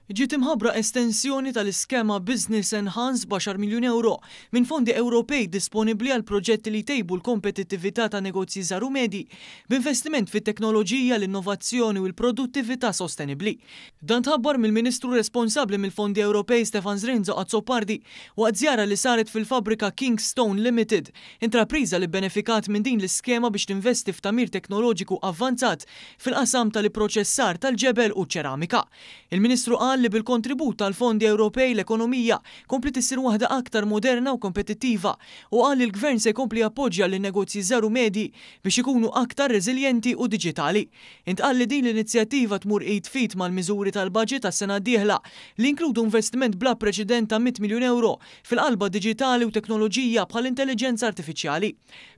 Ġiet imħabbra estensjoni tal-iskema Business Enhance b'għaxar miljun ewro minn fondi Ewropej disponibbli għal proġetti li jtejbu l-kompetittività ta' negozji żgħar u medji b'investiment fit-teknoloġija, l-innovazzjoni u l-produttività sostenibbli. Dan tħabbar mill-Ministru responsabbli mill-Fondi Ewropej Stefan Zrinzo Azzopardi waqt żjara li saret fil-fabbrika Kingstone Limited, intrapriża li bbenefikat minn din l-iskema biex tinvesti f'tagħmir teknoloġiku avvanzat fil-qasam tal-ipproċessar tal-ġebel u ċ-ċeramika. Il-Ministru qal li bil-kontribut tal-fondi Ewropej l-ekonomija kompliet issir waħda aktar moderna u kompetittiva u qal li l-Gvern se jkompli jappoġġja lin-negozji żgħar u medji biex ikunu aktar reżiljenti u diġitali. Intqal li din l-inizjattiva tmur id f'id mal-miżuri tal-budget għas-sena d-dieħla li jinkludu investiment bla preċedent ta' 100 miljun ewro fil-qalba diġitali u teknoloġija bħall-intelliġenza artifiċjali.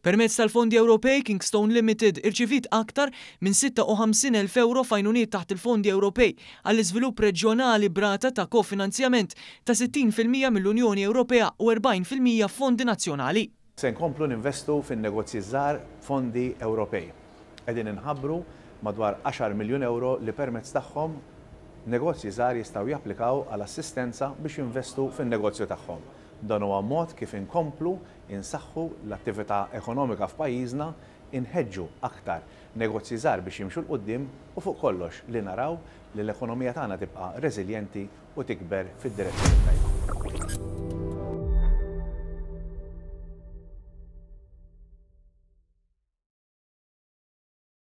Permezz tal-fondi Ewropej, Kingstone Limited irċiviet aktar minn 56,000 ewro f'għajnuniet taħt il-Fondi Ewropej għall-Iżvilupp Reġjonali b'rata ta' kofinanzjament ta' 60% mill-Unjoni Ewropea u 40% f'fondi nazzjonali. Se nkomplu ninvestu fin-negozji ż-żgħar b'fondi Ewropej. Qegħdin inħabbru madwar għaxar miljun ewro li permezz tagħhom negozji żgħar jistgħu japplikaw għal assistenza biex jinvestu fin-negozju tagħhom. Dan huwa mod kif inkomplu insaħħu l-attività ekonomika f'pajjiżna, inħeġġu aktar negozji żgħar biex jimxu 'l quddiem u fuq kollox li naraw li l-ekonomija tagħna tibqa' reżiljenti u tikber fid-direzzjoni t-tajba.